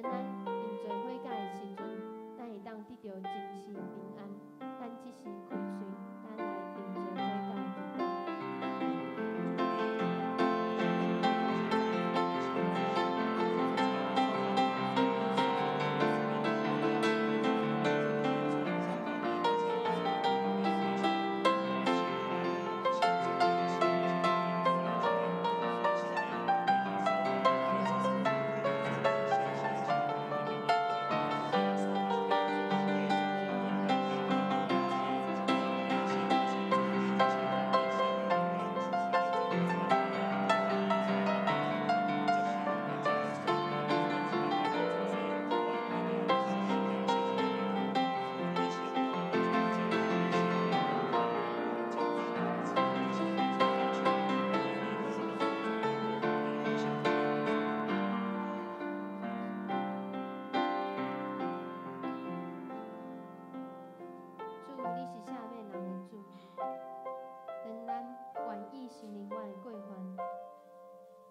當咱認罪悔改的時陣，咱會當得著真實平安。咱這時開喙，咱來認罪悔改祈禱。主，你是赦免人的主。當咱願意承認阮的過犯，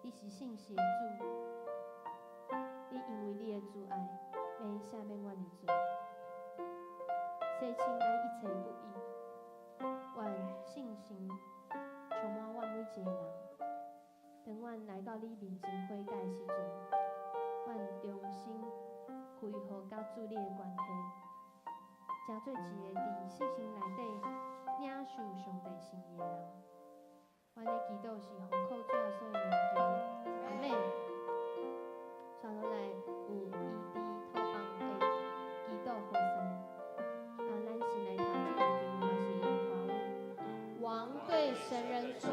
你是信實的主。你因為你的慈愛，欲赦免阮的罪，洗清咱一切不義。願聖神充滿阮每一个人。當阮來到你面前悔改的時陣，阮重新恢復佮主你的關係，成做一个佇聖神內底領受上帝心意的人。阮的祈禱是奉靠主耶穌的名求，阿們。紲落來有醫治土房的祈禱予賽。啊，咱先來讀這段經文，嘛是用華語。王對神人說：“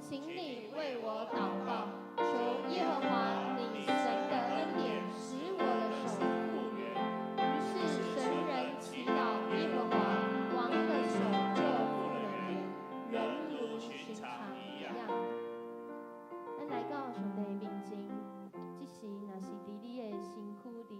請你為我禱告，求耶和華你神的恩典使我的手復原。”於是神人祈禱耶和華，王的手就復了原，仍如尋常一樣。咱來到上帝面前，這時若是佇你的身軀、佇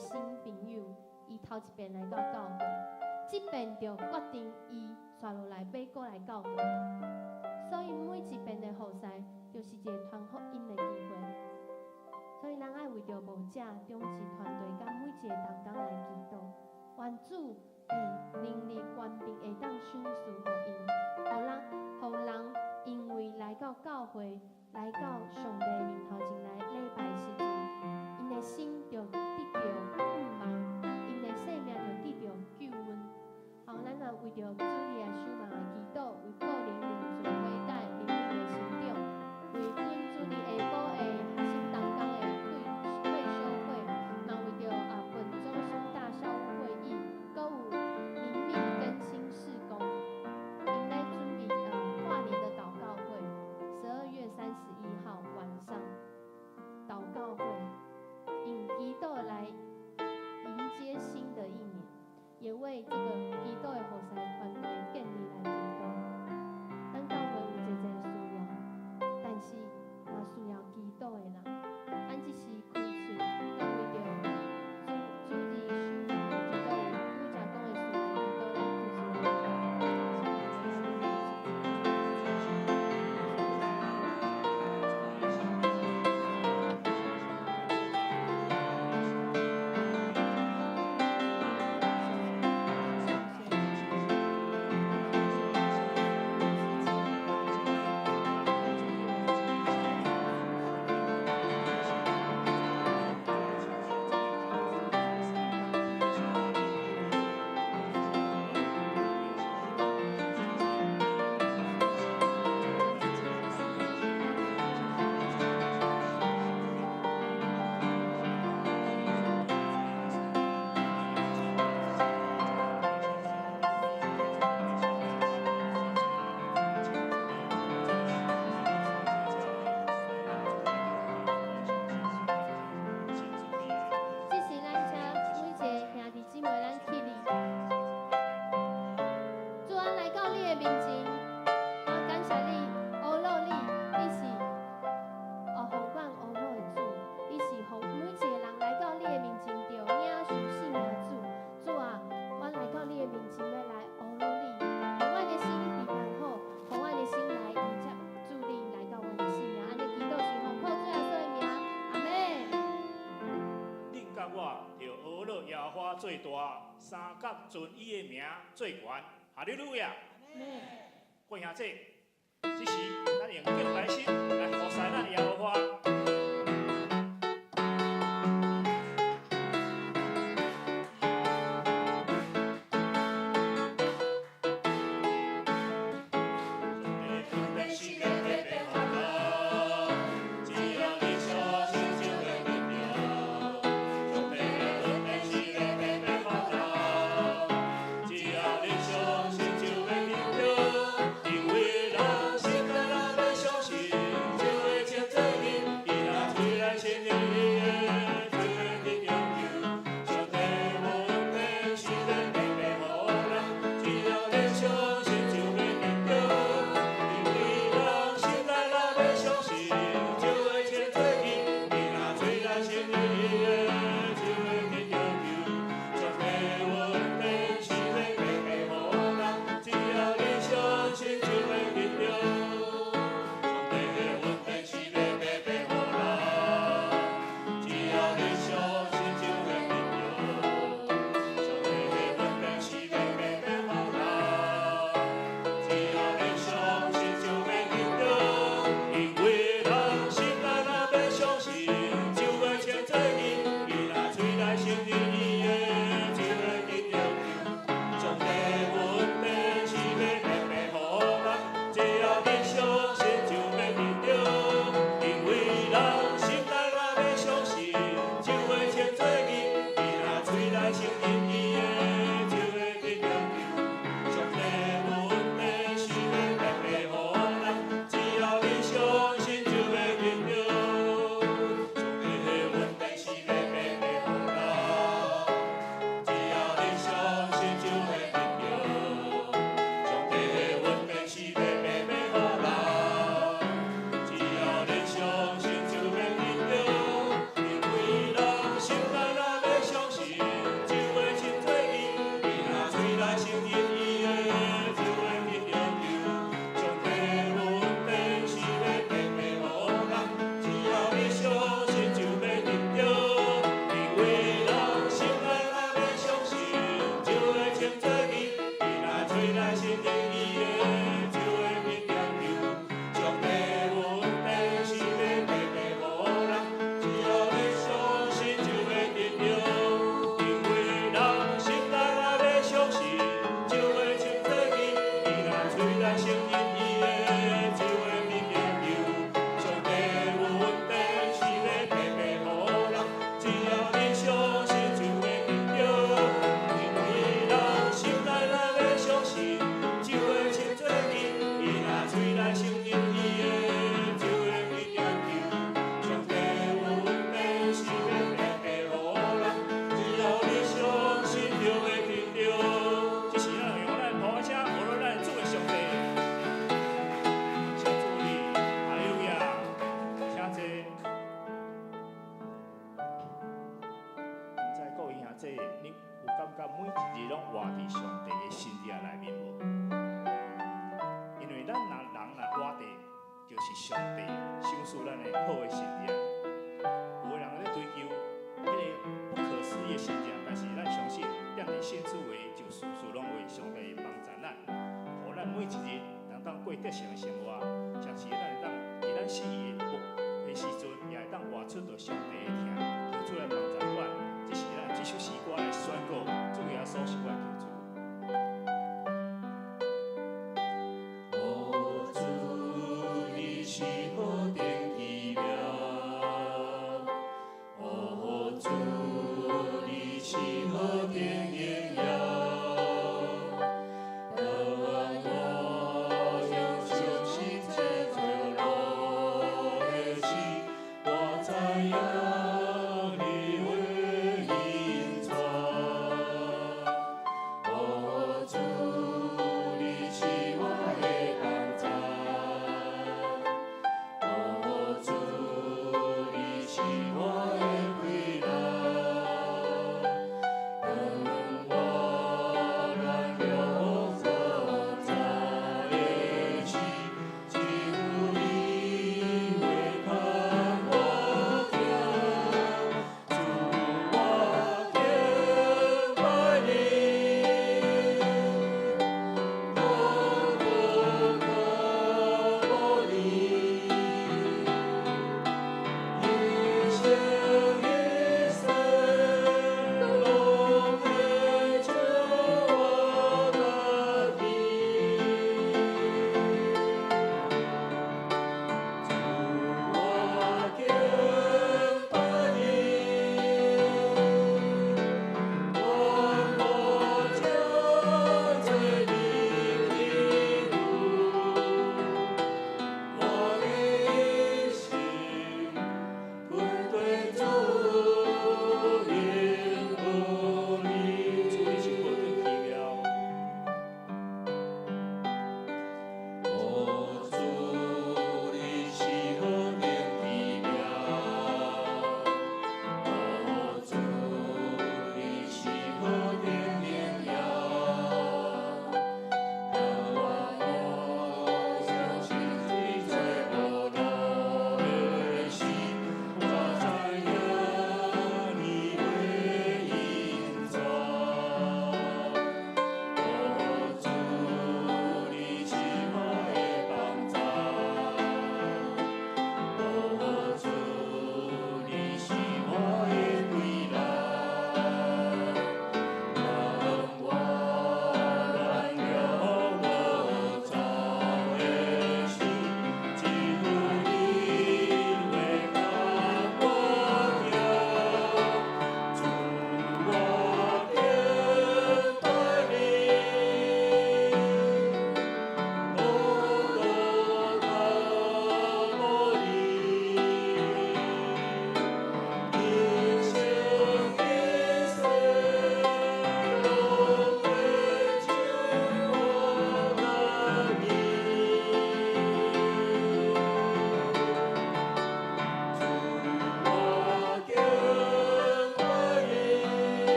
新朋友，伊頭一遍來到教會，這遍就決定伊紲落來欲閣來教會。所以每一遍的服侍，就是一個傳福音的機會。所以咱愛為著牧者、長執團隊佮每一個同工來祈禱，願主的能力、權柄會當賞賜予𪜶，予人因為來到教會，來到上帝面頭前來禮拜時陣，𪜶的心就得著盼望，𪜶的生命就得著救恩。好，咱也為著主日的守望來祈禱，為個人認罪悔改、靈命的成長，為阮主日下晡的學生同工的退修會，嘛為著本中心大校務會議，閣有靈命更新事工，𪜶咧準備跨年的禱告會，12月31號晚上禱告會，用祈禱來迎接新的一年，也為這個祈禱的服侍團隊建立來祈禱。咱教會有濟濟需要，但是嘛需要祈禱的人。咱這時開喙，咱為著主主日守望來祈禱，有拄才講的事來祈禱來開喙來祈禱。這時，咱請每一個兄弟姊妹，咱起立。主啊，來到你的面前，我感謝你，呵咾你，你是予阮呵咾的主，你是予每一個人來到你的面前，就領受性命主。主啊，我來到你的面前，欲來呵咾你，予阮的心預備好，予阮的心來迎接主你來到阮的生命。按呢祈禱是奉靠主耶穌的名，阿們。恁佮我著呵咾耶和華做大，三甲尊伊的名做懸。哈利路亞！各位兄弟，這時咱用敬拜心來服侍咱的耶和華。只要你相信就會得著。上帝的恩典是會白白予人，只要你相信就會得著。因為人心內若欲相信，就會穿做義。伊若喙內承認，就會得著救。上帝的恩典是會白白予人，只要你相信就會得著。因為人心內若欲相信，就會穿做義。伊若喙內承認，就會得著救。上帝的恩典是會白白予人，只要你相信就會得著。上帝的恩典是會白白予人，只要你相信就會得著。上帝的恩典是會白白予人，只要你相信就會得著。因為人心內若欲相信，就會穿做義。這，你有感覺每一日攏活佇上帝的神跡內面無？因為咱若人若活佇，就是上帝賞賜咱的好的神跡。有的人咧追求彼个不可思議的神跡，但是咱相信，踮佇信主的就事事攏有上帝會幫助咱，予咱每一日能當過得勝的生活，甚至咱會當佇咱死的的時陣，也會當活出著上帝的疼，求主來幫助阮。這是咱這首詩歌來宣告，主耶穌是我的救主。哦，主，你是何等奇妙！哦，主，你是何等榮耀！當我用心做樂，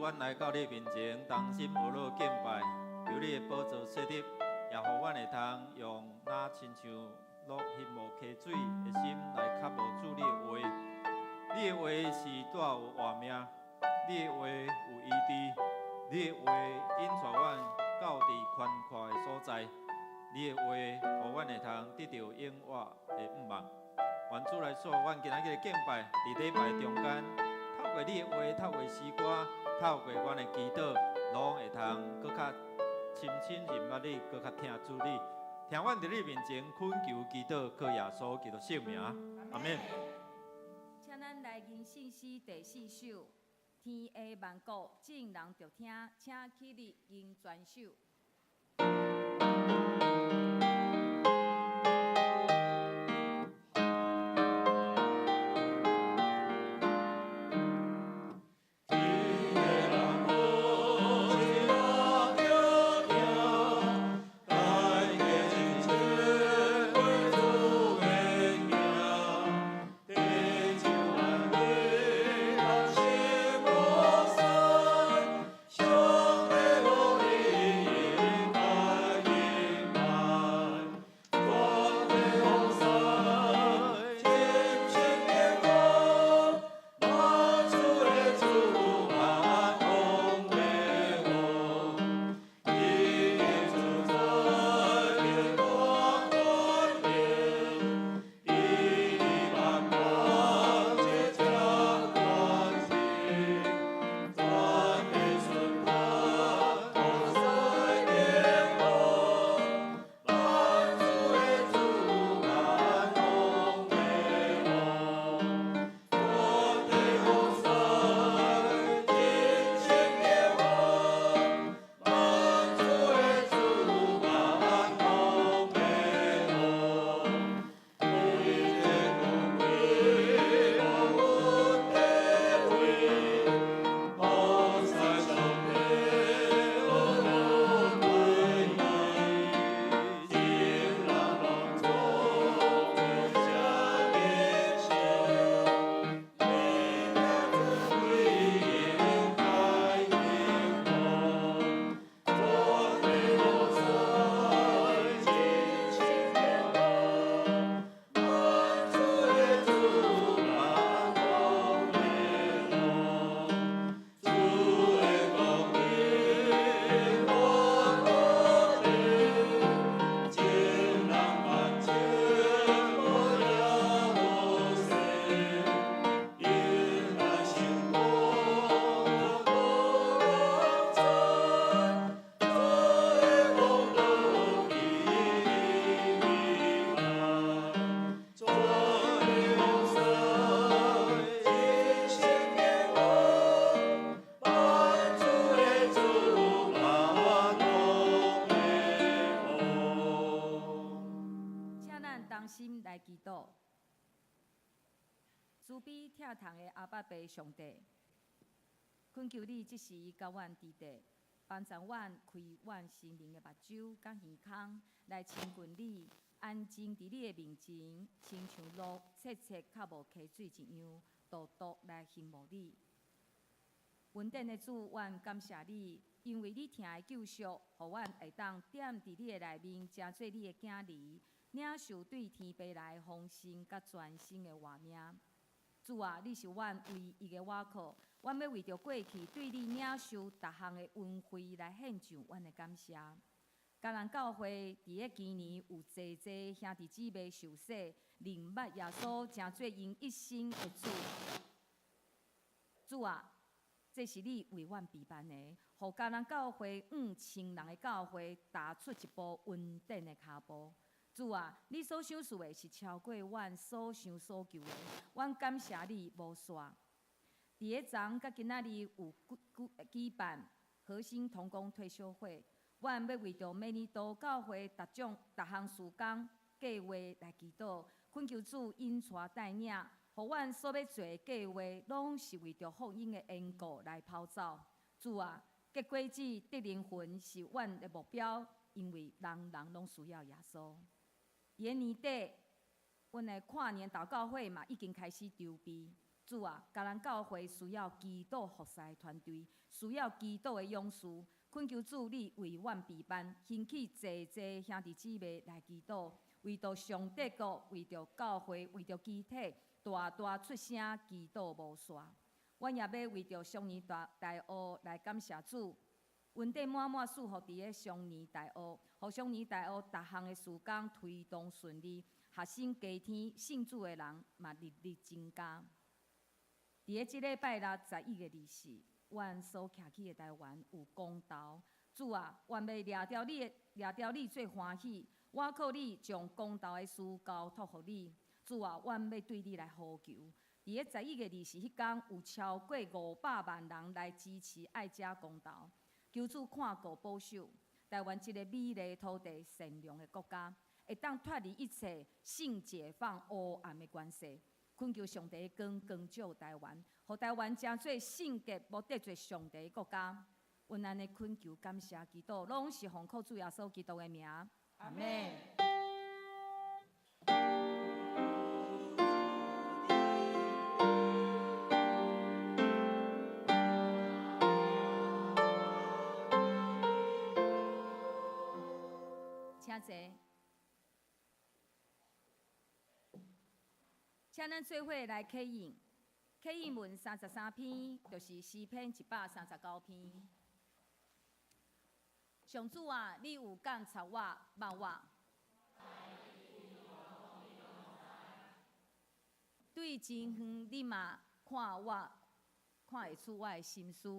阮來到你面前，同心合意敬拜，求你的寶座設立，也予阮會通用若親像鹿欣慕溪水的心來渴慕主你的話。你的話是帶有活命，你的話有醫治，你的話引帶阮到佇寬闊的所在，你的話予阮會通得著永活的盼望。願主來賜阮今仔日的敬拜，佇禮拜中間，透過你的話，透過詩歌，透過阮的祈禱，攏會通閣較深親認捌你，閣較疼主你。聽阮佇你面前懇求祈禱，靠耶穌基督聖名，阿們。請咱來吟聖詩第四首《天下萬國眾人著聽》，請起立吟全首。慈悲疼痛的阿爸父上帝，懇求你這時佮阮佇地，幫助阮開阮心靈的目睭佮耳孔，來親近你，安靜佇你的面前，親像鹿切切渴慕溪水一樣，獨獨來欣慕你。恩典的主，阮感謝你，因為你疼的救贖，予阮會當踮佇你的內面，成做你的囝兒，領受對天父來豐盛佮全新的活命。主啊，你是阮唯一的倚靠，阮欲為著過去對你領受逐項的恩惠來獻上阮的感謝。嘉南教會佇咧今年有濟濟兄弟姊妹受洗，認捌耶穌，成做𪜶一生的主。主啊，這是你為阮備辦的，予嘉南教會往千人的教會踏出一步穩定的跤步。主啊，你所賞賜的是超過阮所想所求的，阮感謝你無煞。佇咧昨佮今仔日有舉辦核心同工退修會，阮欲為著每年度教會逐種逐項事工計劃來祈禱，懇求主引帶帶領，予阮所欲做的計劃，攏是為著福音的緣故來跑走。主啊，結果子得靈魂是阮的目標，因為人人攏需要耶穌。佇咧年底，阮的跨年禱告會嘛已經開始籌備。主啊，迦南教會需要祈禱服侍的團隊，需要祈禱的勇士。懇求主，你為阮備辦，興起濟濟兄弟姊妹來祈禱，為著上帝國，為著教會，為著肢體，大大出聲祈禱無煞。阮也欲為著雙年大大學來感謝主，恩典滿滿賜予佇个雙年大學，予雙年大學逐項的事工推動順利，學生家庭信主的人嘛日日增加。佇个這禮拜六11月24，阮所徛起的台灣有公投。主啊，阮欲掠著你的，掠著你做歡喜，我靠你將公投的事交託予你。主啊，阮欲對你來呼求。佇个11月24彼工，有超過500萬人來支持愛者公投。求主看顧保守台灣這个美麗土地、善良的國家，會當脫離一切性解放黑暗的關係。懇求上帝光光照台灣，予台灣成做聖潔、無得罪上帝的國家。阮按呢懇求、感謝祈禱，攏是奉靠主耶穌基督的名。阿們。請坐。請咱做伙來啟應，啟應文33篇，就是詩篇139篇。上主啊，你有鑒察我，捌我。對真遠，你嘛看我，看會出我的心思。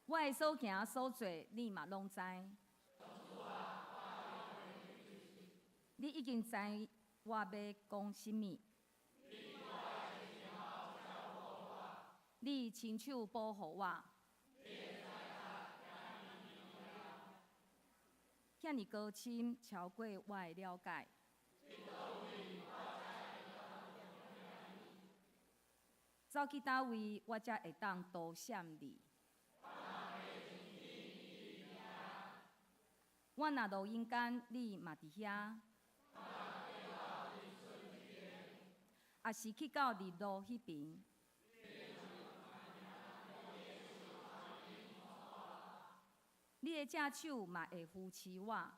我的所行所做，你嘛攏知。你已經知我欲講啥物。你親手保護我。遐爾高深，超過我的了解。走去佗位，我才會當躲閃你？我若落陰間，你嘛佇遐。抑是去到日落彼爿，你的正手嘛會扶持我，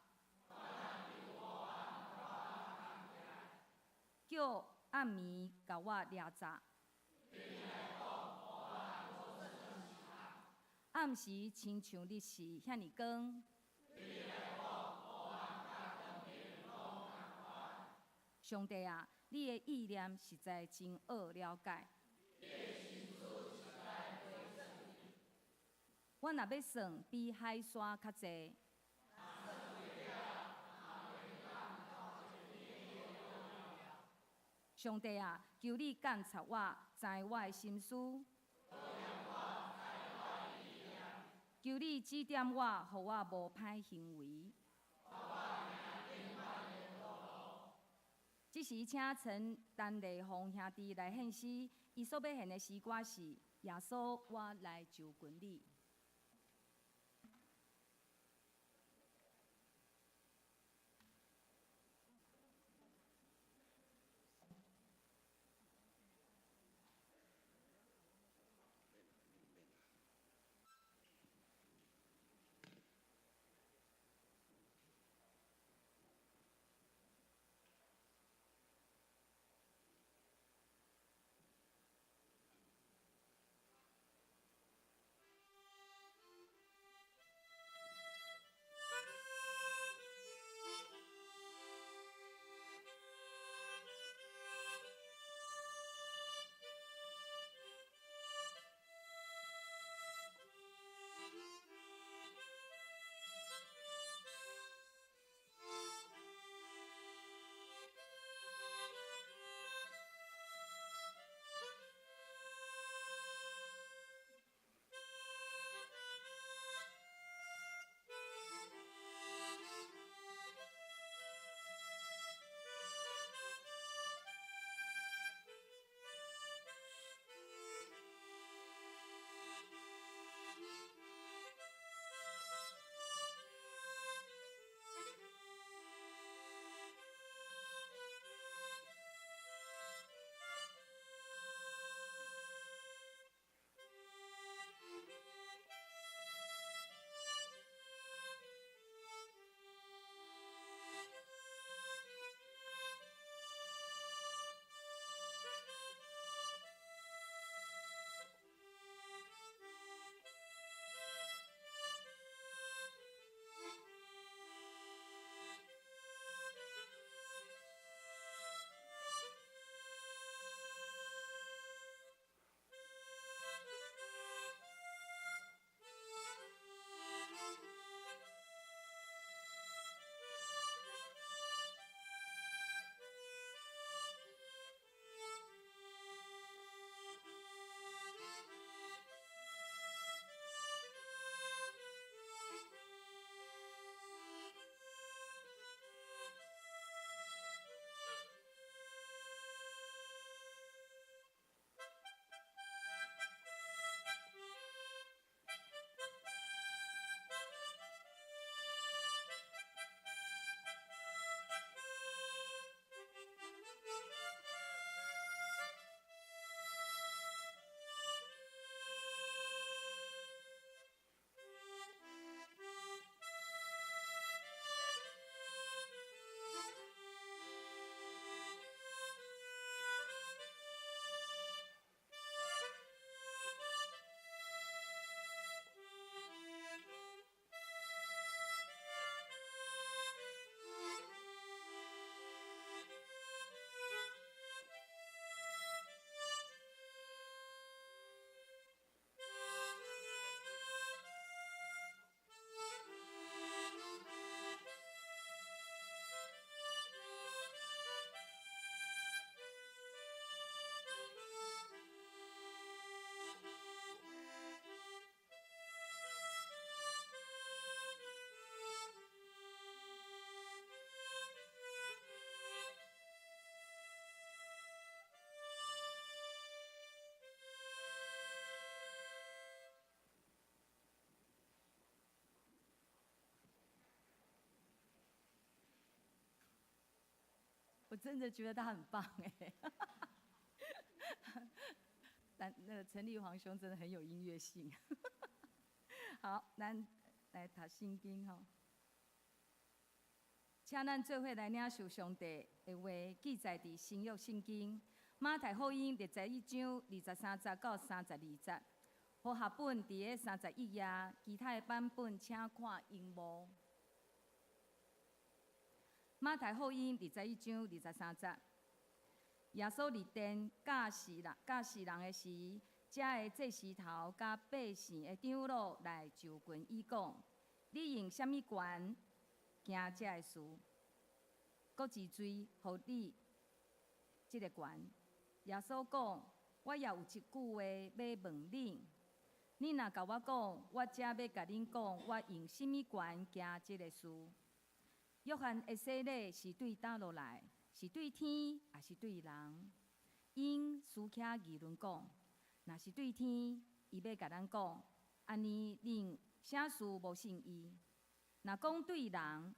叫暗暝共我掠閘，暗時親像日時遐爾光。上帝啊，你的意念實在真奧了解。我若欲算，比海沙較濟。上帝啊，求你鑒察我，知我的心思。求你指點我，予我無歹行為。這時，請陳陳麗鳳兄弟來獻詩，伊所欲獻的詩歌是《耶穌，我來就近你》。我真的覺得他很棒哎。但那個陳立煌兄真的很有音樂性。好，咱來讀聖經吼。請咱做伙來領受上帝的話，記載佇新約聖經馬太福音21章23節到32節。和合本佇咧31頁，其他的版本請看螢幕。馬太福音21章23節，耶穌佇殿教示人教示人的時，遮的祭司頭佮百姓的長老來就近伊講：你用啥物權行這个事？閣是誰予你這个權？耶穌講：我也有一句話欲問恁。恁若共我講，我才欲共恁講，我用啥物權行這个事。約翰的洗禮是對佗落來？是對天，抑是對人？𪜶私下議論講，若是對天，伊欲共咱講，按呢恁啥事無信伊？若講對人，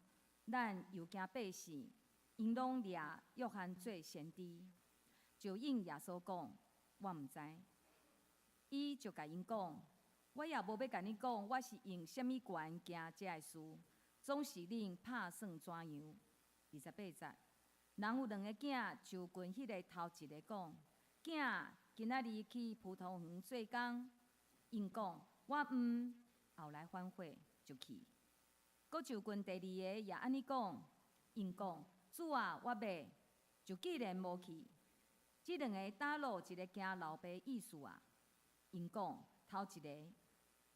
咱又驚百姓，𪜶攏掠約翰做先知。就應耶穌講，我毋知。伊就共𪜶講，我也無欲共恁講，我是用啥物權行這个事，總是恁拍算怎樣？28節，人有兩个囝，就近彼个頭一个講：囝，今仔日去葡萄園做工。𪜶講：我毋，後來反悔就去。閣就近第二个也按呢講，𪜶講：主啊，我欲，就既然無去。這兩个佗落一个行老爸意思啊？𪜶講：頭一个。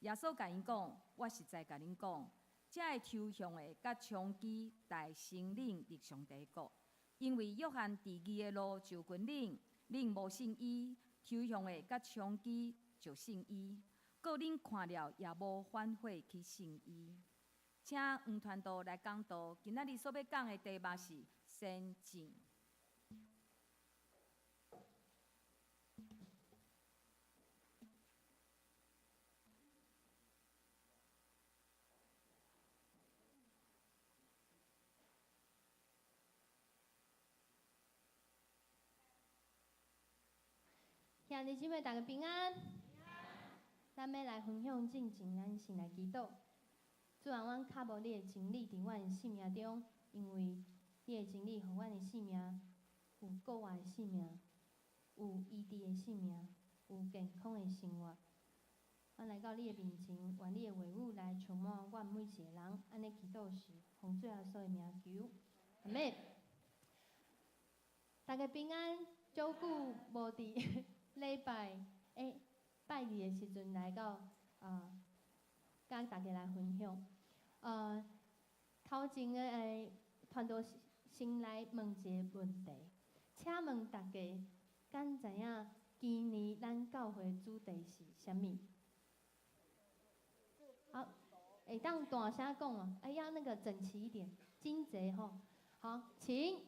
耶穌共𪜶講：我實在共恁講，這个抽象的佮衝擊大先恁入上帝國，因為約翰佇義的路就近恁，恁無信伊；抽象的佮衝擊就信伊，閣恁看了也無反悔去信伊。請黃傳道來講道，今仔日所欲講的題目是先進。兄弟姊妹，大家平安。咱欲來分享進前，咱先來祈禱。主啊，阮渴慕你的真理佇阮的生命中，因為你的真理予阮的生命有過活的生命，有醫治的生命，有健康的生活。阮來到你的面前，願你的話語來充滿阮每一个人。按呢祈禱是奉主耶穌的名求，阿們。大家平安，足久無佇禮拜拜二的時陣來到佮大家來分享。頭前的傳道先來問一个問題，請問大家敢知影今年咱教會主題是啥物？好，會當大聲講哦，要那個整齊一點，真濟吼。好，請。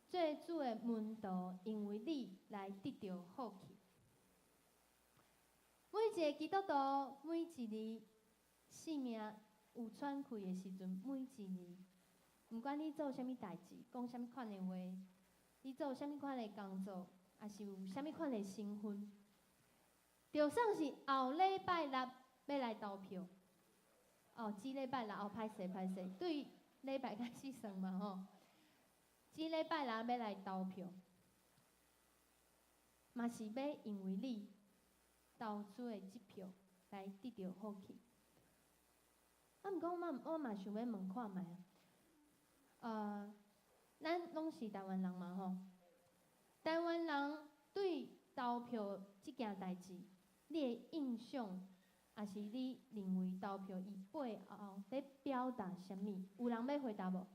做主的門徒，因為你來得著福氣。每一個基督徒，每一日生命有喘氣的時陣，每一日，毋管你做啥物代誌，講啥物款的話，你做啥物款的工作，抑是有啥物款的身份，就算是後禮拜六欲來投票，哦，這禮拜六哦，歹勢歹勢，對禮拜開始算嘛吼。這禮拜六欲來投票，嘛是欲因為你投出的這票來得著福氣。啊，毋過我嘛想欲問看覓啊，咱攏是台灣人嘛吼，台灣人對投票這件代誌，你的印象，抑是你認為投票伊背後咧表達啥物？有人欲回答無？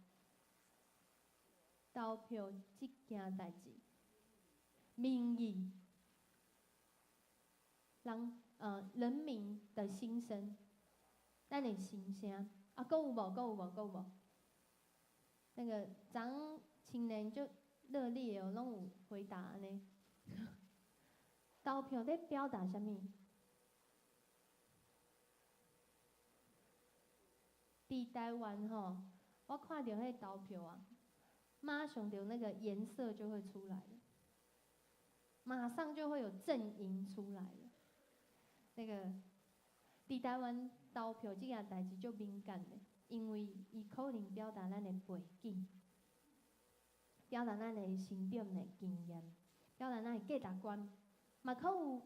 投票這件代誌，民意，人民的心聲，咱的心聲。啊，閣有無？閣有無？閣有無？那個昨青年足熱烈哦，攏有回答按呢。投票咧表達啥物？佇台灣吼，我看著彼投票啊，馬上就那個顏色就會出來了，馬上就會有陣營出來了。那個佇台灣投票這件代誌足敏感的，因為伊可能表達咱的背景，表達咱的成長的經驗，表達咱的價值觀，嘛可有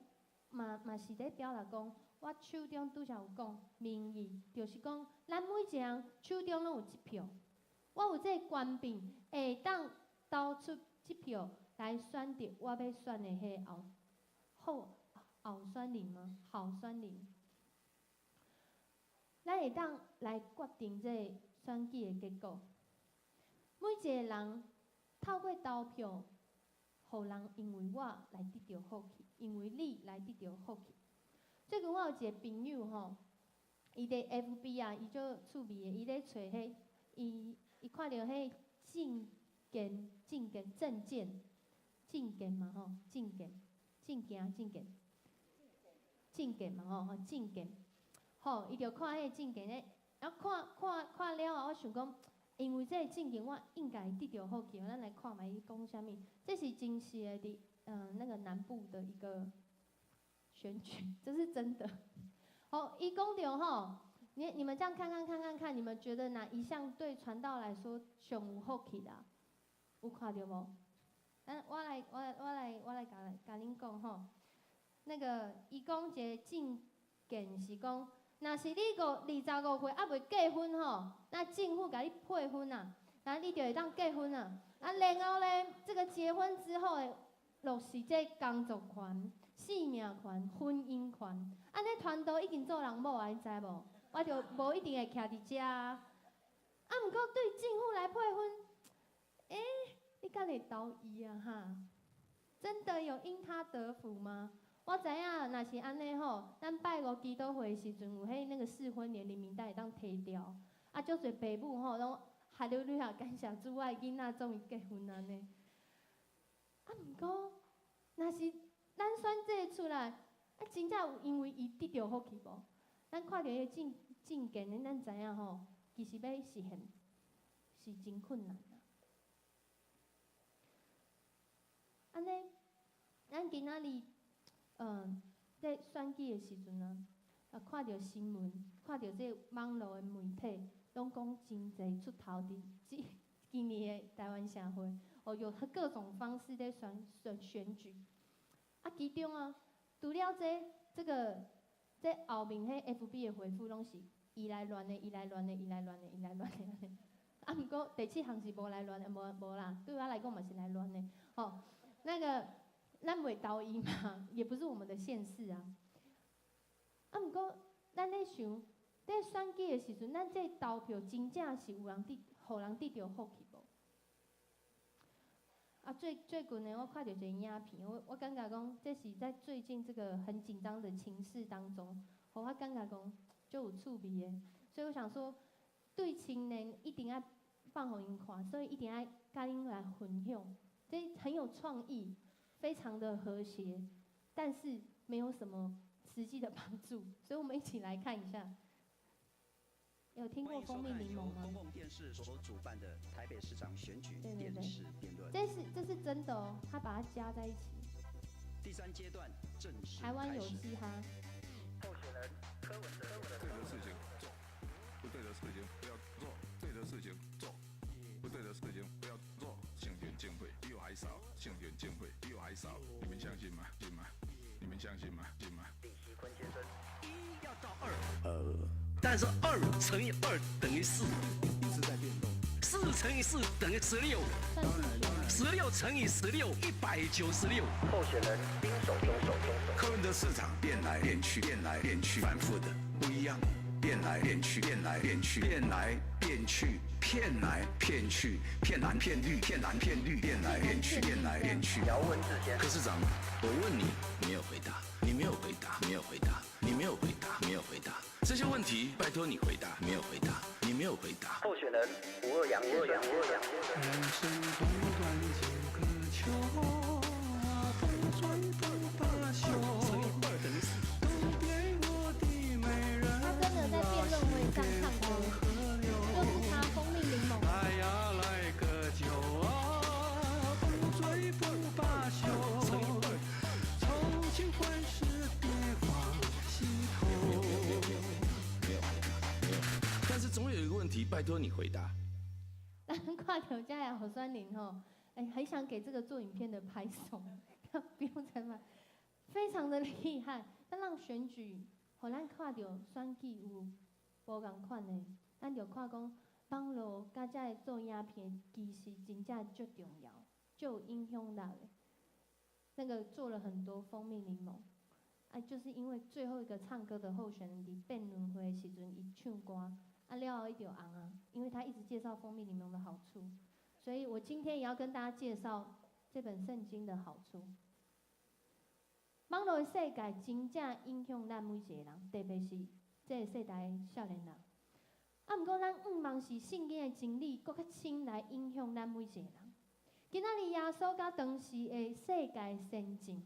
嘛嘛是咧表達講，我手中拄才有講民意，就是講咱每一个人手中攏有一票，我有這个權柄，會當投出這票來選擇我欲選的彼個候選人嗎？候選人，咱會當來決定這個選舉的結果。每一個人透過投票，予人因為我來得著福氣，因為你來得著福氣。最近我有一個朋友吼，伊佇 FB 啊，伊足趣味的，伊咧揣彼，伊看著彼政見、政見、政見、政見嘛吼，政見、政見、政見、政見嘛吼，吼政見，吼，伊就看彼個政見咧，啊看看看了後，我想講，因為這個政見我應該會得著福氣，咱來看覓伊講啥物。這是真實的佇那個南部的一個選舉，這是真的。好，伊講著吼，你們這樣看看看看看，你們覺得哪一項對傳道來說上有福氣啦？有看著無？咱我來我來我來我來共共恁講吼。那個伊講一個政見是講，若是你25歲猶未結婚吼，那政府共你配婚啊，那你就會當結婚啊。啊，然後咧，這個結婚之後的落實這工作權、性命權、婚姻權，按呢傳道已經做人某啊，你知無？我就無一定會徛佇遮啊。啊，毋過對政府來配婚，欸，你敢會投伊啊？哈？真的有因他得福嗎？我知影，若是按呢吼，咱拜五祈禱會的時陣有彼那個適婚年齡名單會當提掉，啊，足濟爸母吼攏哈利路亞感謝主，我的囡仔終於結婚按呢。啊，毋過，若是咱選這個出來，啊，真正有因為伊得著福氣無？咱看著彼個政見的，咱知影吼，其實欲實現是真困難啊。按呢，咱今仔日，咧選舉的時陣啊，啊，看著新聞，看著這個網路的媒體，攏講真濟出頭佇這今年的台灣社會，哦，有各種方式咧選舉。啊，其中啊，除了這後面彼 FB 的回覆攏是伊來亂的，伊來亂的，伊來亂的，伊來亂的。啊，毋過第七項是無來亂的，無無啦，對我來講嘛是來亂的，吼，那個。咱袂投伊嘛，也不是我們的縣市啊。啊，毋過咱咧想，咧選舉的時陣，咱這投票真正是有人得，予人得著福氣無？啊，最近呢，我看著一個影片，我感覺講，這是在最近這個很緊張的情勢當中，予我感覺講足有趣味的。所以我想說，對青年一定愛放予𪜶看，所以一定愛共恁來分享，這很有創意。非常的和諧，但是沒有什麼實際的幫助，所以我們一起來看一下。有聽過蜂蜜檸檬嗎？公共電視所主辦的台北市長選舉電視辯論。這是真的哦，他把它加在一起。第三階段正式台灣有嘻哈。候選人柯文哲。對的事情做，不對的事情不要做。對的事情做，不對的事情不要做。勝選政會比我還少，勝選政會比我還少，你們相信嗎？信嗎？你們相信嗎？信嗎？李錫坤先生，一要到二，但是2乘以2等於4，一直在變動。 4乘以4等於16，16乘以16，196。候選人丁守中，守中。柯文哲市長變來變去，變來變去，反覆的不一樣，變來變去，變來變去，變來變去，騙來騙去，騙藍騙綠，騙藍騙綠，變來變去，變來變去。姚文智先生，柯市長，我問你，沒有回答，你沒有回答，沒有回答，你沒有回答，沒有回答，這些問題拜託你回答，沒有回答，你沒有回答。候選人吳二陽，吳二陽，吳二陽。人生短短幾個秋，不醉不罷休。 2乘以2等於4。都給我的美人他真的在辯論會上唱歌。拜托你回答。咱看著遮个候选人吼，哎，很想給這個做影片的拍手，不用採訪，非常的厲害。咱讓選舉，予咱看著選舉有無仝款的，咱就看講網路佮遮個做影片，其實真正足重要，足有影響力的。那個做了很多蜂蜜檸檬，啊，就是因為最後一個唱歌的候選人佇辯論會的時陣，伊唱歌，啊了後伊就紅啊，因為他一直介紹蜂蜜檸檬的好處，所以我今天也要跟大家介紹這本聖經的好處。網路的世界真正影響咱每一個人，特別是這個世代的少年人。啊，毋過咱向望是聖經的真理，閣較深來影響咱每一個人。今仔日耶穌佮當時的世界先進，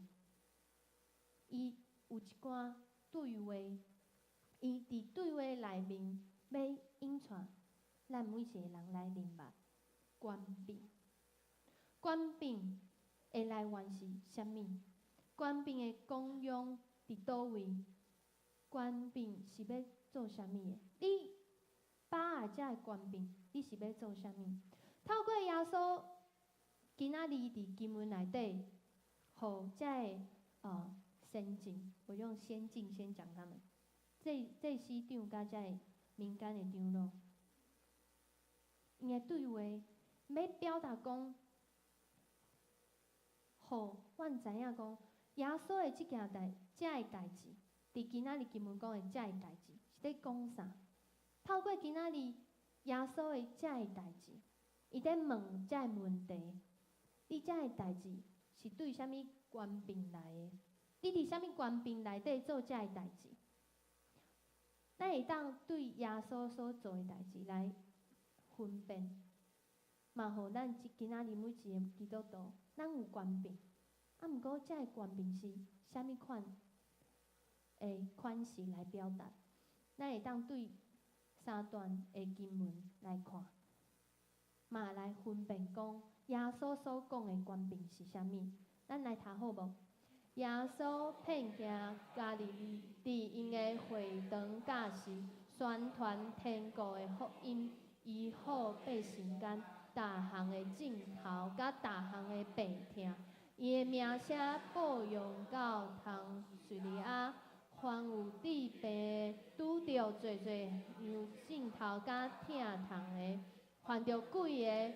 伊有一寡對話，伊佇對話內面欲引帶咱每一個人來明白權柄。權柄的來源是啥物？權柄的功用佇佗位？權柄是欲做啥物的？你把握遮个權柄，你是欲做啥物？透過耶穌今仔日佇經文內底，予遮个先進，我用先進先講他們，祭司長佮遮个民間的長老，𪜶的對話欲表達講，予阮知影講，耶穌的這件代，遮个代誌，佇今仔日經文講的遮个代誌，是咧講啥？透過今仔日耶穌的遮个代誌，伊咧問遮个問題：你遮个代誌是對啥物權柄來的？你佇啥物權柄內底做遮個代誌？咱會當對耶穌所做的代誌來分辨，嘛予咱今仔日每一個基督徒，咱有權柄，啊，毋過遮个權柄是啥物款的款式來表達？咱會當對三段的經文來看，嘛來分辨講耶穌所講的權柄是啥物？咱來讀好無？耶穌遍行加利利，佇𪜶的會堂教示，宣傳天國的福音，醫好百姓間逐項的症頭佮逐項的病痛。伊的名聲播揚到通敘利亞，凡有治病的，拄著濟濟樣症頭佮疼痛的，犯著鬼的、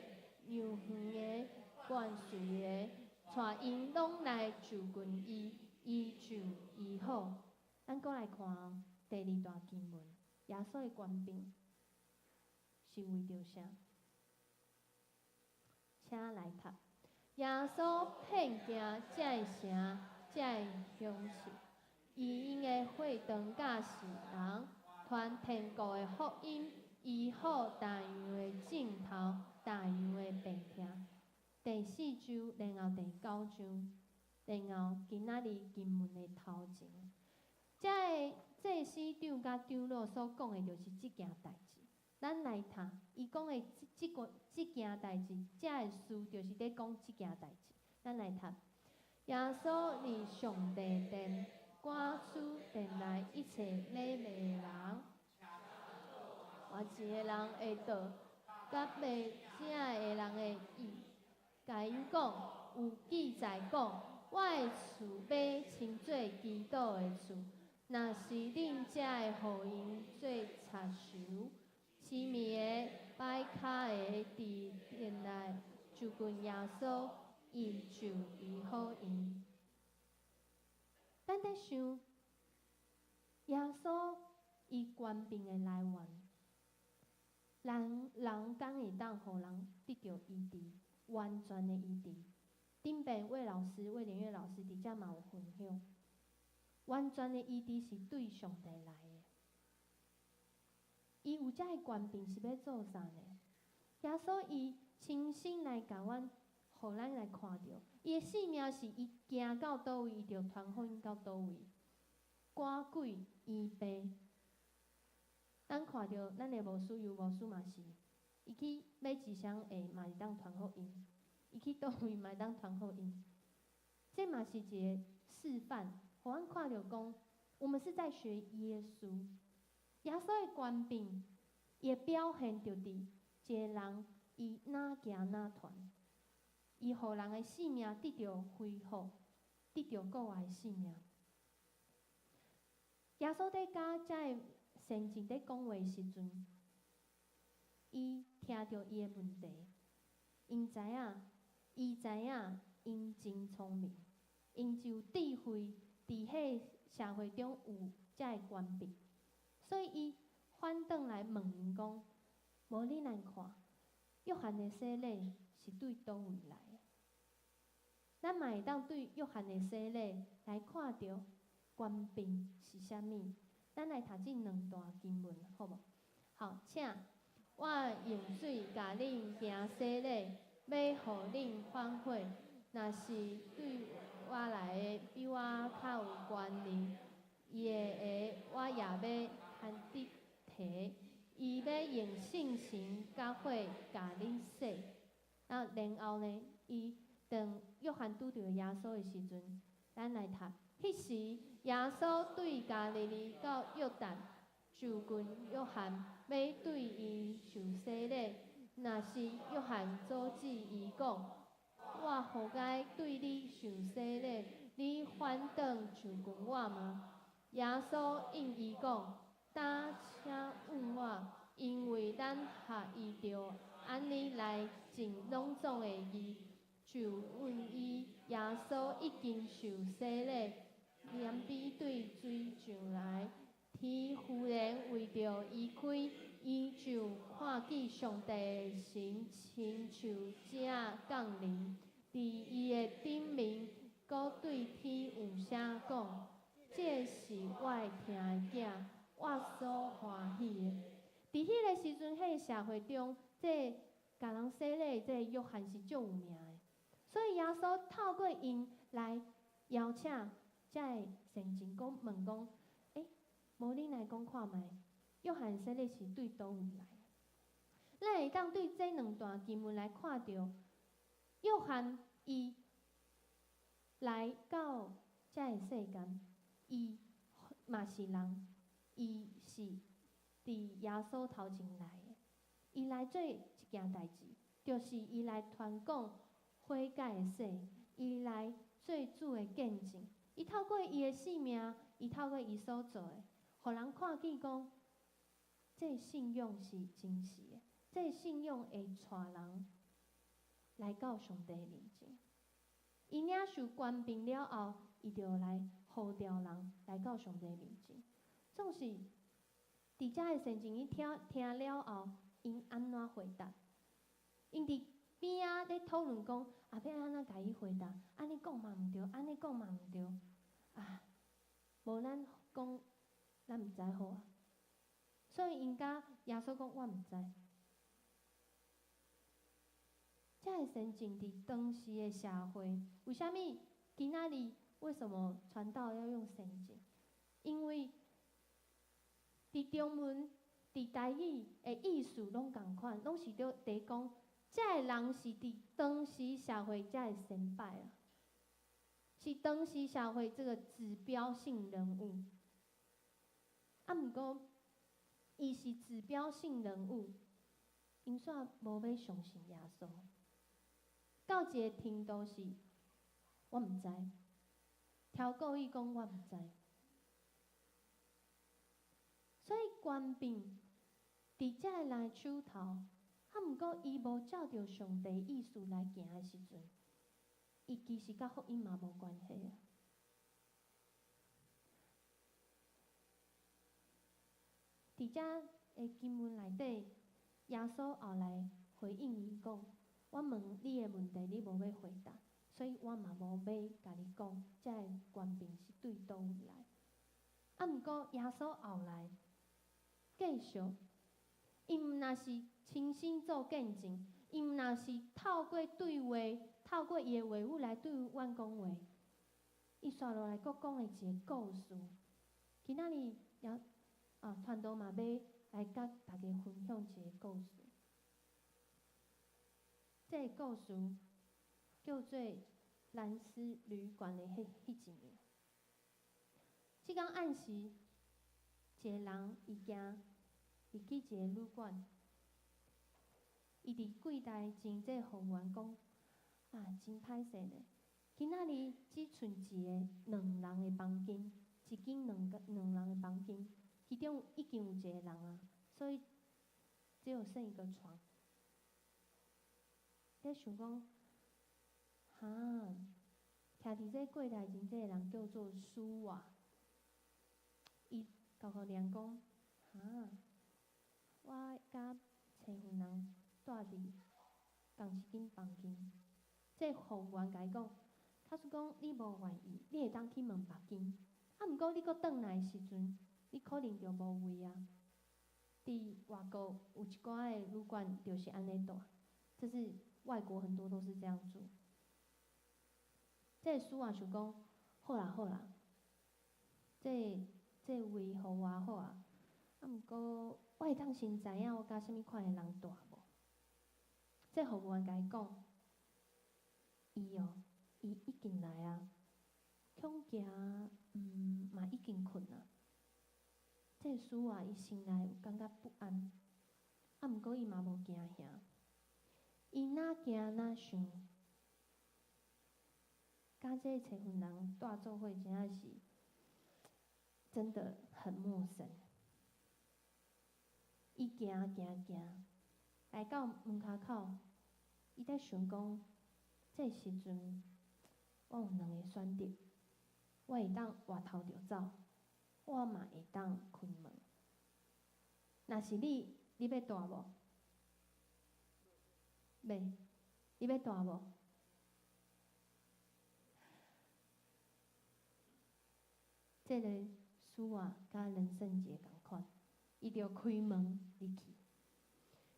癢耳的、斷喙的，帶𪜶攏來就近伊，伊就醫好。咱閣來看哦，第二段經文，耶穌的權柄是為著啥？請來讀。耶穌遍行這个城、這个鄉市，伊𪜶的會堂教示人，傳天國的福音，醫好逐樣的症頭、逐樣的病痛。第四章，然後第九章，然後今仔日經文的頭前，遮个祭司長佮長老所講的，就是這件代誌。咱來讀，伊講的這件代誌，遮个書就是咧講這件代誌。咱來讀，耶穌佇上帝殿趕出殿內一切買賣的人，換錢的人的桌，佮賣鳥的人的椅，共𪜶講，有記載講，我的厝欲稱做祈禱的厝，若是恁才會予𪜶做賊岫。痴迷的擺跤的佇殿內就近耶穌，伊就醫好𪜶。咱咧想，耶穌伊權柄的來源，人人敢會當予人得著醫治，完全的醫治。頂擺魏老師、魏連月老師佇遮嘛有分享，完全的醫治是對上帝來的。伊有遮个權柄是欲做啥呢？耶穌伊親身來共阮，予咱來看著，伊的性命是伊行到佗位，伊就傳福音到佗位，趕鬼醫病。咱看著咱的牧師尤牧師嘛是，伊去買一雙鞋嘛會當傳福音，伊去佗位嘛會當傳福音。這嘛是一個示範，予阮看著講，我們是在學耶穌。耶穌的權柄，伊伊的表現就佇一个人，伊若行若傳，伊予人的性命得著恢復，得著過活的性命。耶穌佇佮遮個先知佇講話時陣，伊聽著伊的問題，𪜶知影，伊知影，𪜶真聰明，𪜶就有智慧，佇彼個社會中有遮个權柄，所以伊反轉來問𪜶講：無恁來看，約翰的洗禮是對佗位來的？咱嘛會當對約翰的洗禮來看著權柄是啥物？咱來讀這兩段經文，好無？好，請我用水共恁行洗禮，欲予恁反悔。若是對我來的比我較有權能，伊的鞋我也欲牽得提。伊欲用聖神佮火共恁洗。啊，然後呢，伊當約翰拄著耶穌的時陣，咱來讀。彼時，耶穌對加利利到約旦，就近約翰，欲對伊受洗禮。若是約翰阻止伊講：我予該對你受洗禮，你反轉就近我嗎？耶穌應伊講：膽請允我，因為咱合依著按呢來盡攏總的義。就允伊。耶穌已經受洗禮，連彼對水上來，天忽然為著伊開，伊就看見上帝的神親像鳥降臨，佇伊的頂面，閣對天有聲講：這是我的疼愛囝，我所歡喜的。佇彼个時陣，彼个社會中，這共人洗禮的這个約翰是足有名的，所以耶穌透過𪜶來邀請遮个先知講問講：欸，無恁來講看覓，約翰洗禮是對佗位來？咱會當對這兩段經文來看著，約翰伊來到遮个世間，伊嘛是人，伊是佇耶穌頭前來的。伊來做一件代誌，就是伊來傳講悔改的洗，伊來做主的見證。伊透過伊的性命，伊透過伊所做的，予人看見講，這個信仰是真實的，這個信仰會帶人來到上帝面前。伊領受權柄了後，伊就來呼召人來到上帝面前。總是佇遮个先知伊聽聽了後，𪜶按怎回答？𪜶佇邊仔咧討論講，啊，欲按怎共伊回答？按呢講嘛毋對，按呢講嘛毋對。啊，無咱講，咱毋知好啊。所以𪜶佮耶穌講，我毋知。遮个先進佇當時的社會，為啥物今仔日為什麼傳道要用先進？因為佇中文、佇台語的意思攏仝款，攏是佇講，遮个人是佇當時社會遮个先輩啊，是當時社會這個指標性人物。啊，毋過伊是指標性人物，𪜶煞無欲相信耶穌。到一个程度是，我毋知，超故意講我毋知。所以權柄佇遮個人的手頭，啊，毋過伊無照著上帝意思來行的時陣，伊其實佮福音嘛無關係啊。佇遮的經文內底，耶穌後來回應伊講：我問你的問題，你無欲回答，所以我嘛無欲共你講，這个權柄是對佗位來。啊，毋過耶穌後來繼續，伊毋若是親身做見證，伊毋若是透過對話，透過伊的話語來對阮講話，伊紲落來閣講的一个故事。今仔日也啊，傳道嘛欲來佮大家分享一个故事。這个故事叫做蘭斯旅館的彼一暝。這工暗時，一个人伊行入去一个旅馆，伊伫柜台前，这服务员讲：啊，真歹势呢，今仔日只賰一个两人的房间，一间两个两人的房间，其中已经有一个人啊，所以只有剩一个床。咧想讲，哈，徛伫这柜台前这个人叫做苏瓦，伊厚厚脸讲，哈，我佮揣份人蹛伫仝一间房间。这服务员共伊讲，假使讲你无愿意，你会当去问别间。啊，毋过你阁转来的时阵，你可能就无位啊。伫外国有一寡的旅馆就是按呢蹛，这是外国很多都是这样做。这个苏瓦想讲，好啦好啦，这位予我好啊。啊，毋过我会当先知影我佮啥物款的人蹛无？这服务员共伊讲，伊哦，伊已经来啊，恐惊嘛已经睏啊。这个苏瓦伊心内有感觉不安，啊，毋过伊嘛无惊吓，伊若行若想，佮这个揣份人蹛做伙，真正是真的很陌生。伊行行行，来到门跤口，伊在想讲，这时阵我有两个选择，我会当回头就走，我嘛会当开门。若是你，你欲蹛无？欲，你欲蹛无？这个苏瓦佮林圣杰仝款，伊就开门入去。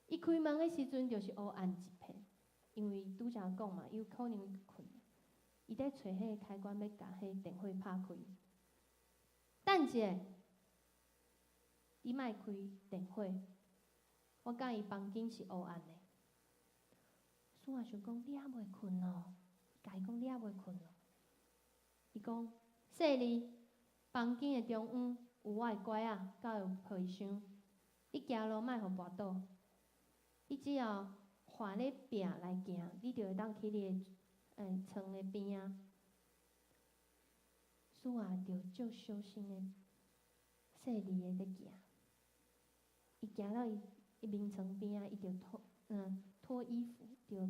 伊开门的时阵就是乌暗一片，因为拄才讲嘛，伊有可能睏。伊咧揣彼个开关，欲共彼个电火拍开。等一下，你莫开电火，我佮伊房间是乌暗的。苏瓦想讲，你犹未睏哦？共伊讲，你犹未睏哦？伊讲，细腻，房间的中央有我的拐仔，佮有皮箱。你行路莫予跋倒，你只要换咧壁来行，你就会当去你的床的边仔。苏瓦就足小心的、细腻的咧行。伊行到伊眠床边仔，伊就脱衣服，就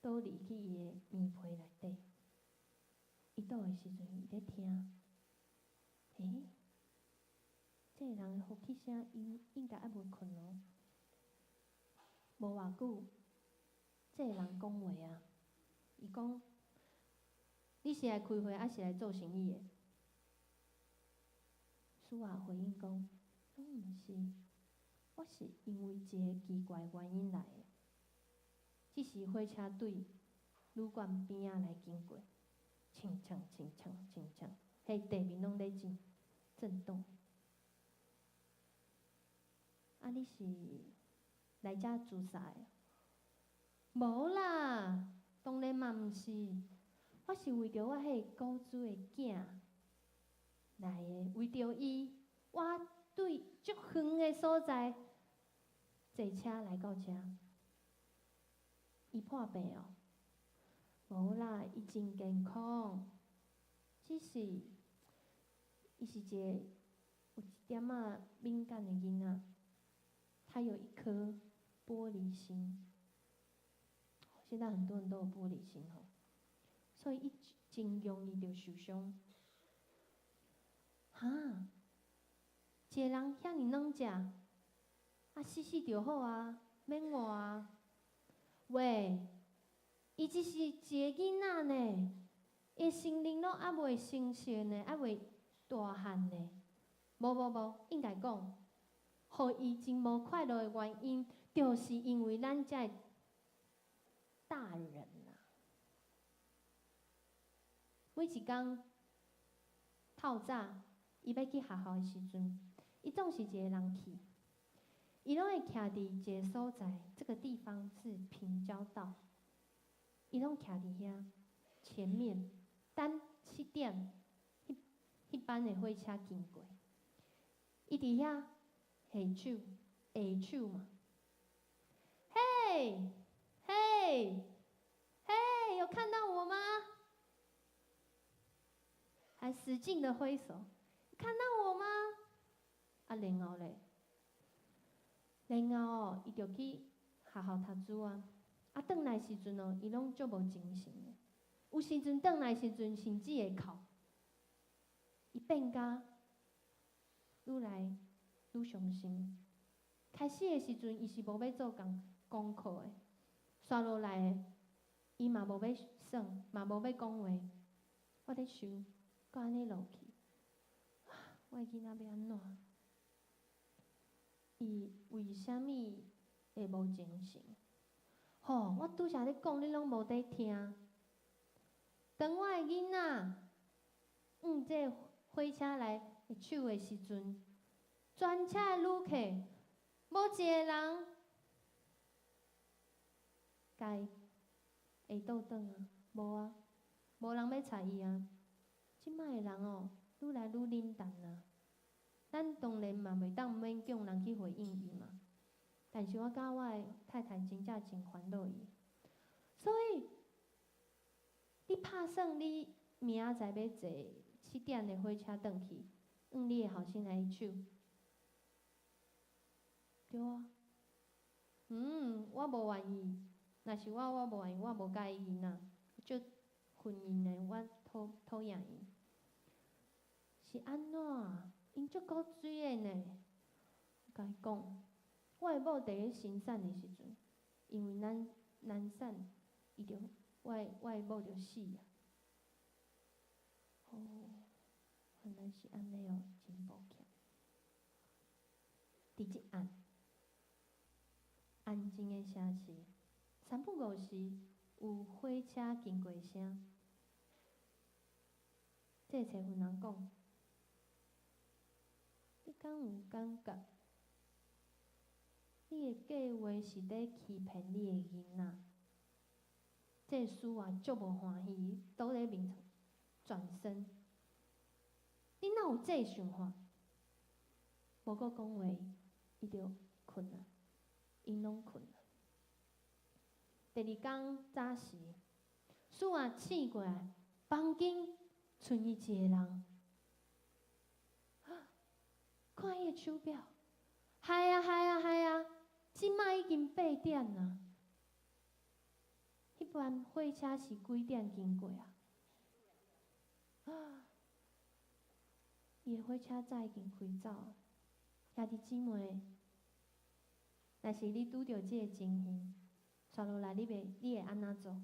倒入去伊的棉被内底。伊倒的时阵，伊咧听，欸，这个人的呼吸声，应该犹未睏哦。无偌久，这个人讲话啊，伊讲：你是来开会，抑是来做生意的？苏瓦回应讲：拢毋是，我是因为一个奇怪原因来的。这时火车对旅馆边仔来经过，铳锵铳锵铳锵，彼地面拢咧震震动。啊，你是来遮自杀的？无啦，当然嘛毋是。我是为著我彼个古锥的囝来的，为著伊，我对足远的所在坐车来到遮。伊破病哦？无啦，伊真健康，只是伊是一个有一点仔敏感的囡仔，他有一颗玻璃心。现在很多人都有玻璃心吼，所以伊真容易就受伤。哈，一个人遐尔软食，啊死死就好啊，免活啊。喂，伊只是一个囡仔呢，伊心灵拢犹未成熟呢，犹未大汉呢。无无无，应该讲，予伊真无快乐的原因，就是因为咱遮的大人啊。每一工透早，伊欲去学校的时阵，伊总是一个人去。伊拢会徛伫一个所在，这个地方是平交道。伊拢徛伫遐前面，等7点，彼班的火车经过。伊伫遐，下手下手嘛。嘿，嘿，嘿，有看到我吗？還使勁的揮手，看到我嗎？啊，然後咧，然後哦，伊就去學校讀書啊。啊，轉來時陣哦，伊攏足無精神的。有時陣轉來時陣，甚至會哭。伊變甲愈來愈傷心。開始的時陣，伊是無欲做功課的，煞落來，伊嘛無欲耍，嘛無欲講話。我咧想，閣按呢落去，我的囡仔欲按怎？伊為啥物會無精神？吼！我拄才咧講，你攏無佇聽。當我的囡仔向這個火車來下手的時陣，全車的旅客無一個人共伊下倒轉啊，無啊，無人欲睬伊啊。這擺的人哦，愈來愈冷淡啊。咱當然嘛袂當勉強人去回應伊嘛。但是我佮我的太太真正真煩惱伊，所以你拍算你明仔載欲坐7點的火車轉去，向你的後生來手，對啊。我無願意，若是我，我無願意，我無佮意囡仔，足恨𪜶的，我討厭𪜶。是按怎？𪜶足古錐的呢？我共伊講，我的某佇咧生產的時陣，因為咱難產，伊就我的某就死啊。哦，原來是按呢哦，真抱歉。佇這暗安靜的城市，三不五時有火車經過聲。這個找人講，你敢有感覺？你的計劃是咧欺騙你的囡仔。這個書啊，足無歡喜，倒咧眠床轉身。你哪有這個想法？無閣講話，伊就睏啊，𪜶攏睏啊。第二工早時，書啊醒過來，房間賰伊一個人。看伊的手錶，害啊害啊害啊！這擺已經8點啊！彼班火車是幾點經過啊？啊！伊的火車早已經開走啊！兄弟姊妹，若是你拄著這個情形，煞落來你會按怎做？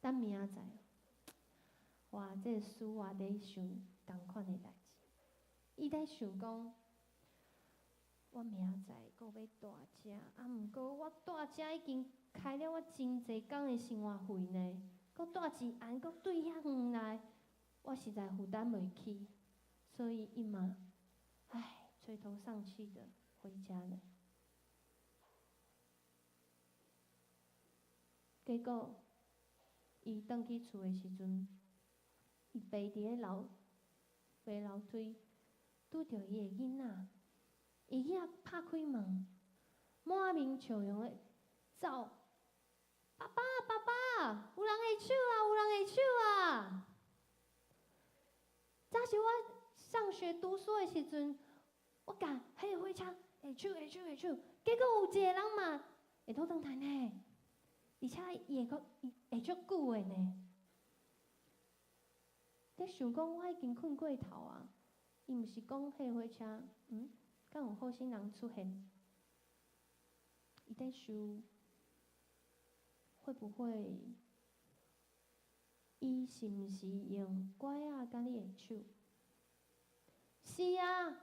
等明仔載，哇！這個書啊，佇想仝款的代誌，伊咧想講，我明仔載閣欲蹛遮，啊，毋過我蹛遮已經開了我真濟工的生活費呢，閣蹛一暗，閣對遐遠來，我實在負擔袂起，所以伊嘛，唉，垂頭喪氣的回家了。結果，伊轉去厝的時陣，伊爬佇咧樓，爬樓梯，拄著伊的囡仔，伊囡仔拍開門，滿面笑容的走，爸爸爸爸，有人下手啊，有人下手啊！早時我上學讀書的時陣，我共彼個火車下手下手下手，結果有一個人嘛會倒轉來呢，而且伊會閣伊下足久的呢。咧想講我已經睏過頭啊，伊毋是講彼個火車，敢有好心人出現？伊咧想，會不會？伊是毋是用拐仔共你下手？是啊，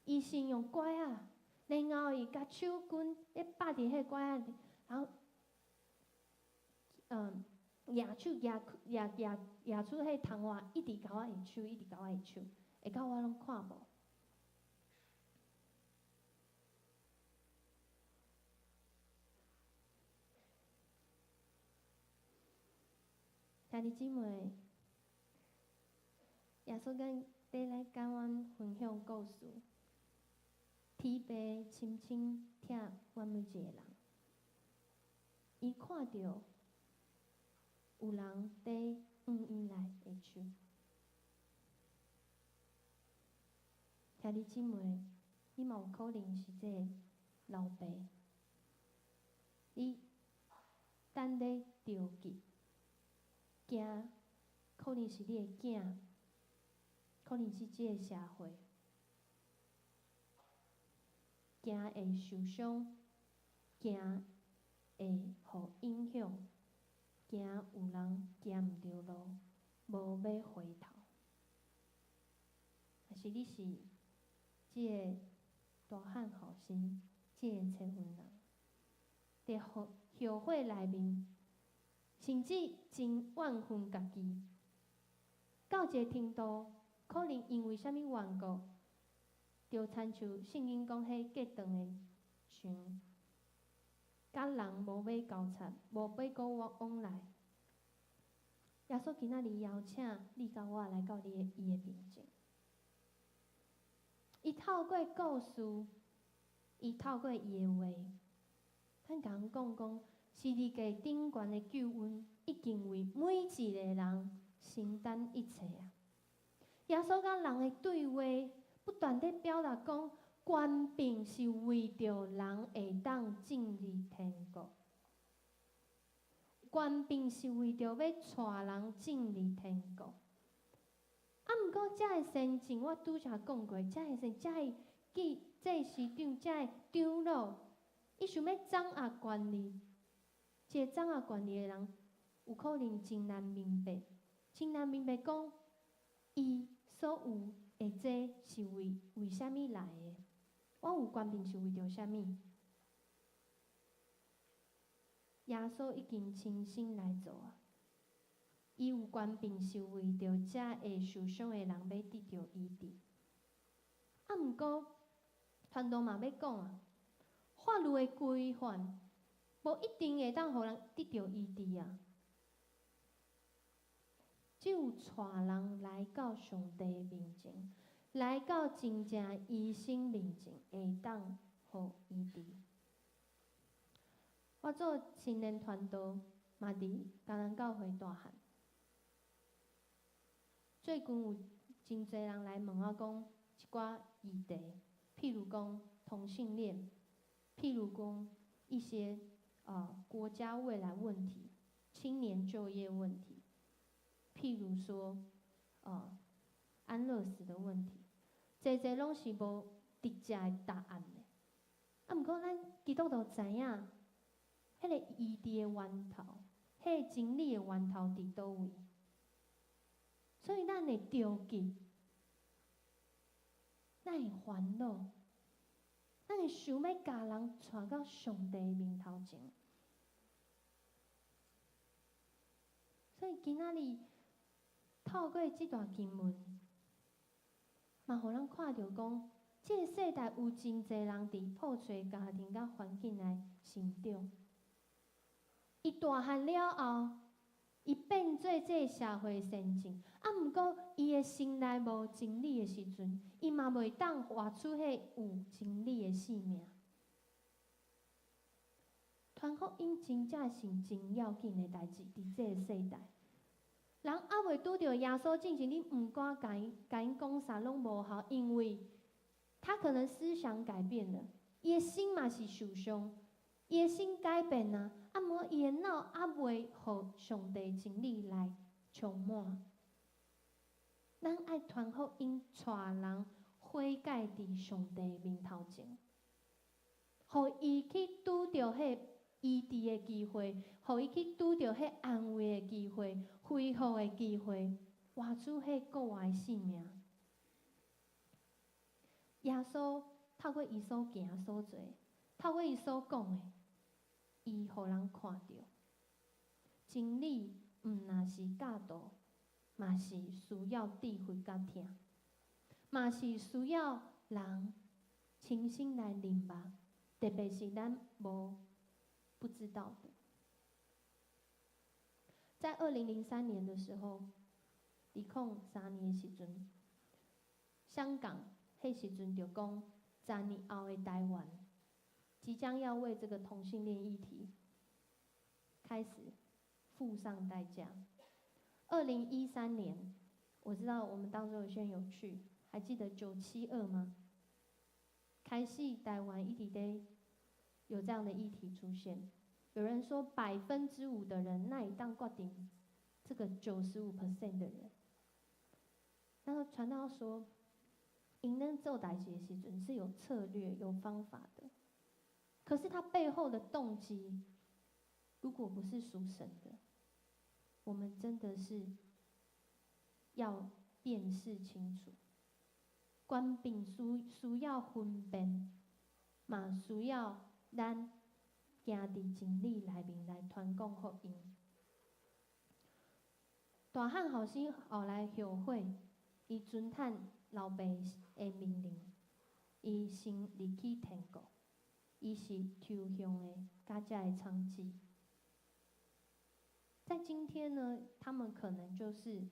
伊先用拐仔，然後伊共手棍咧拍佇彼个拐仔，然後，舉手舉舉舉舉出彼個窗外，一直共我下手，一直共我下手，下到我攏看無。兄弟姊妹，耶穌跟佇來共阮分享故事，天父深深疼阮每一个人，伊看著有人伫向伊來的手。兄弟姊妹，你嘛有可能是這个老爸，你等咧著急，驚可能是你的囝，可能是這个社會，驚會受傷，驚會予影響，驚有人行毋著路，無欲回頭。還是你是這个大漢後生，這个找份人，佇後悔內面，甚至真怨恨家己，到一个程度，可能因為啥物緣故，就親像聖經講彼隔斷的牆，佮人無欲交叉，無欲閣往來。耶穌今仔日邀請你佮我來到伊的面前。伊透過故事，伊透過伊的話，咱共人講講，十字架頂懸的救恩，已經為每一個人承擔一切啊！耶穌佮人的對話，不斷佇表達講，權柄是為著人會當進入天國，權柄是為著欲帶人進入天國。啊，毋過遮个先進，我拄才講過，遮个先，遮个記祭司長，遮个長老，伊想欲掌握權力，一个掌握權力的人，有可能真難明白，真難明白講，伊所有的這是為啥物來的？我有權柄是為著啥物？耶穌已經親身來做啊！伊有權柄是為著遮會受傷的人欲得著醫治。啊，毋過，傳道嘛欲講啊，法律的規範無一定會當予人得著醫治啊。只有帶人來到上帝面前，來到真正醫生面前，會當予醫治。我做青年傳道，嘛佇迦南教會大漢。最近有真濟人來問我講一寡議題，譬如講同性戀，譬如講一些國家未來問題、青年就業問題，譬如說安樂死的問題，這這攏是無直接的答案的。啊，毋過咱基督徒知影，彼个醫治的源頭，彼个真理的源頭佇佗位？所以咱會著急，咱會煩惱，咱會想欲共人帶到上帝面頭前。所以今仔日透過這段經文，嘛予咱看著講，這个世代有真濟人佇破碎家庭佮環境內成長。伊大漢了後，伊變做這个社會先進，啊，毋過伊的心內無真理的時陣，伊嘛袂當活出彼有真理的生命。傳福音真正是真要緊的代誌，佇這个世代，人猶未拄著耶穌進前，你毋管共𪜶講啥攏無效，因為他可能思想改變了，伊的心嘛是受傷，伊的心改變啊，啊，毋過伊的腦猶未予上帝真理來充滿。咱愛傳福音，帶人悔改佇上帝面頭前，予伊去拄著彼醫治的機會，予伊去拄著彼安慰的機會、恢復的機會，活出彼國外的生命。耶穌透過伊所行所做，透過伊所講的，伊予人看著真理，毋若是教導，嘛是需要智慧佮疼，嘛是需要人親身來認捌，特別是咱無不知道的。在2003年的時候，2003年的時陣，香港彼時陣就講10年後的台灣，即將要為這個同性戀議題開始付上代價。2013年，我知道我們當中有些人有去，還記得972嗎？開始台灣一直咧有這樣的議題出現，有人說5%的人，哪會當決定這個95% 的人。然後傳道說，𪜶咧做代誌的時陣是有策略、有方法的，可是他背後的動機，如果不是屬神的，我們真的是要辨識清楚。權柄需要分辨，嘛需要咱行佇真理內面來傳講福音。大漢後生後來後悔，伊遵趁老爸的命令，伊先入去天國。伊是抽象的，佮這个娼妓。在今天呢，他們可能就是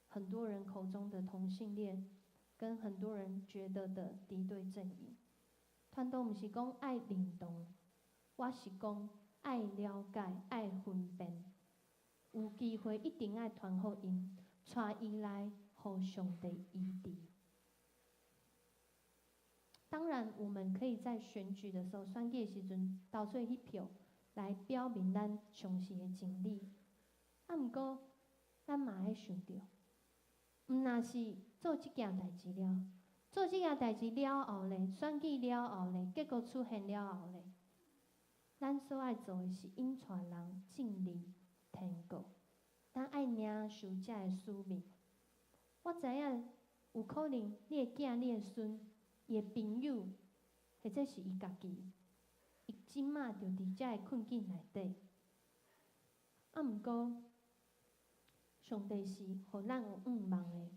很多人口中的同性戀，跟很多人覺得的敵對陣營。傳道毋是講愛認同，我是講愛了解、愛分辨。有機會一定愛傳福音，帶伊來予上帝醫治。當然，我們可以在選舉的時候，選舉的時陣投出彼票，來表明咱相信的真理。啊，毋過咱嘛愛想著，毋若是做這件代誌了，做這件代誌了後咧，選舉了後咧，結果出現了後咧，咱所愛做的是引帶人進入天國，咱愛領受這个使命。我知影有可能你的囝、你的孫、伊的朋友，或者是伊家己，伊這馬就佇這个困境內底。啊，毋過，上帝是予咱有向望的，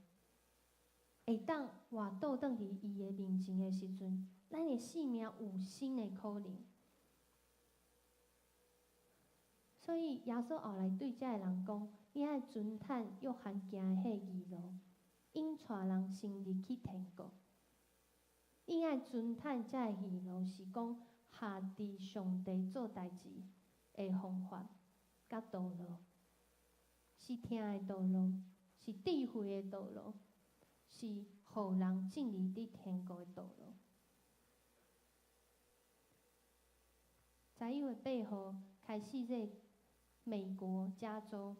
會當活倒轉佇伊的面前的時陣，咱的生命有新的可能。所以耶穌後來對這个人講：你愛遵趁約翰行的彼个義路，引帶人先入去天國。你愛遵趁這个義路，是講合佇上帝做代誌的方法佮道路，是疼的道路，是智慧的道路，是予人進入佇天國的道路。11月8號開始，這個美國加州，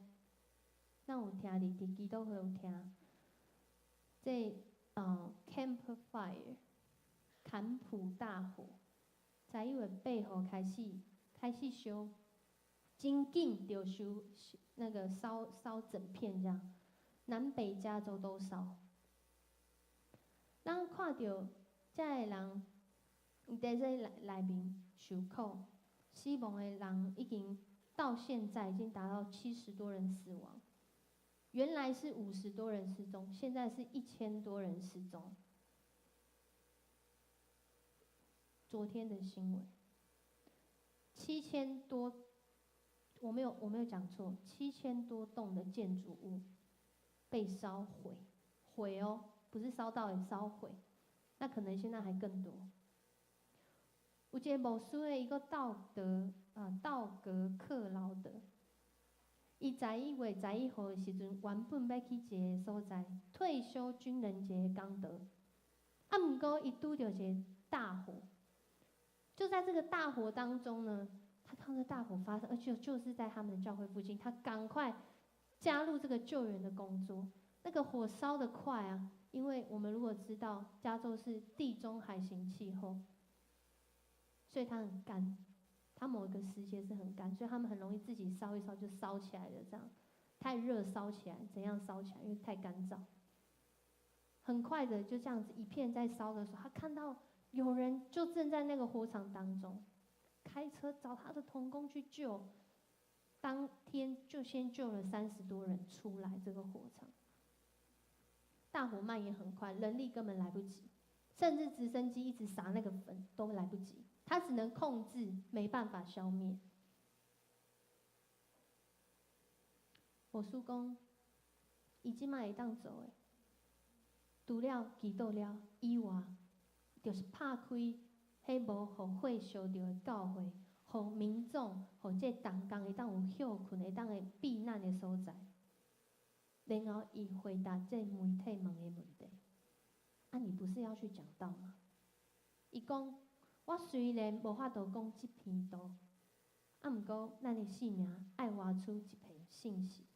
咱有聽佇佇祈禱會有聽，這個Camp Fire，坎普大火，11月8號開始燒，真緊就燒那個燒燒整片這樣，南北加州都燒。咱看著這个人，佇這內面受苦，死亡的人已經到現在已經達到70多人死亡。原來是50多人失蹤，現在是1000多人失蹤。昨天的新聞，7000多，我沒有講錯，7000多棟的建築物被燒毀，毀哦，不是燒到，燒毀，那可能現在還更多。有一個牧師的一個道德啊，道格克勞德，伊11月11號的時陣，原本欲去一個所在退休軍人節講道，啊，毋過伊拄著一個大火，就在這個大火當中呢，他看到大火發生，而且就是在他們的教會附近，他趕快加入這個救援的工作。那個火燒得快啊，因為我們如果知道加州是地中海型氣候，所以它很乾，它某一個時節是很乾，所以他們很容易自己燒一燒就燒起來了。這樣太熱燒起來，怎樣燒起來？因為太乾燥。很快的就這樣子一片在燒的時候，他看到有人就正在那個火場當中，開車找他的同工去救，當天就先救了30多人出來這個火場。大火蔓延很快，人力根本來不及，甚至直升機一直撒那個粉都來不及，他只能控制，沒辦法消滅。牧師講，伊這馬會當做的，除了祈禱了以外，就是拍開彼無予火燒著的教會，予民眾，予這同工會當有歇睏，會當會避難的所在。然後伊回答這媒體問的問題：啊，你不是要去講道嗎？伊講：我雖然無法度講這篇道，啊，毋過咱的性命愛活出一篇信息。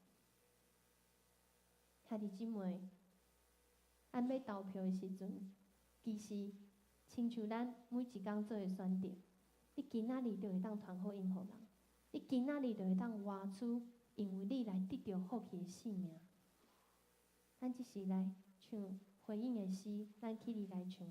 兄弟姊妹，咱欲投票的時陣，其實親像咱每一工做的選擇，你今仔日就會當傳福音予人，你今仔日就會當活出因為你來得著福氣的性命。咱這時來唱回應的詩，咱起立來唱。